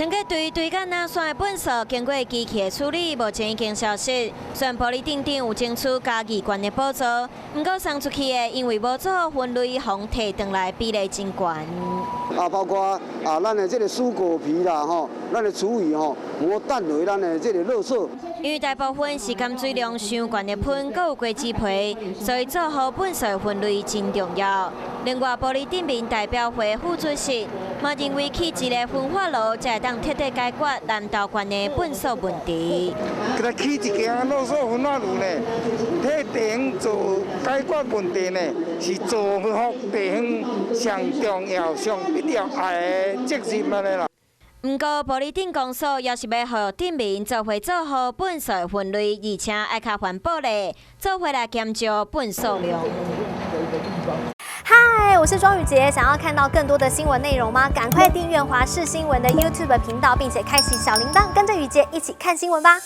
清潔隊堆甲若山的糞埽，經過機器的處理，目前已經消失。雖然埔里鎮長有爭取嘉義縣的補助，毋過送出去的因為無做好分類，予提轉來比例真懸。啊，包括啊，咱的這个蔬果皮啦，吼，咱的廚餘吼，無氮為咱的這个垃圾。因為大部分是含水量傷懸的噴，閣有果子皮，所以做好糞埽分類真重要。另外，埔里鎮民代表會副主席嘛認為，起一个焚化爐才會當徹底解決南投縣的糞埽問題。共伊起一間垃圾焚化爐呢，替地方做解決問題呢，是造福地方上重要、上必要愛的責任按呢啦。毋過，埔里鎮公所也是欲予鎮民做伙做好糞埽分類，而且愛較環保咧，做伙來減少糞埽量。嗨，我是莊宇潔，想要看到更多的新聞內容嗎？趕快訂閱華視新聞的 YouTube 頻道，並且開啟小鈴鐺，跟着宇潔一起看新聞吧。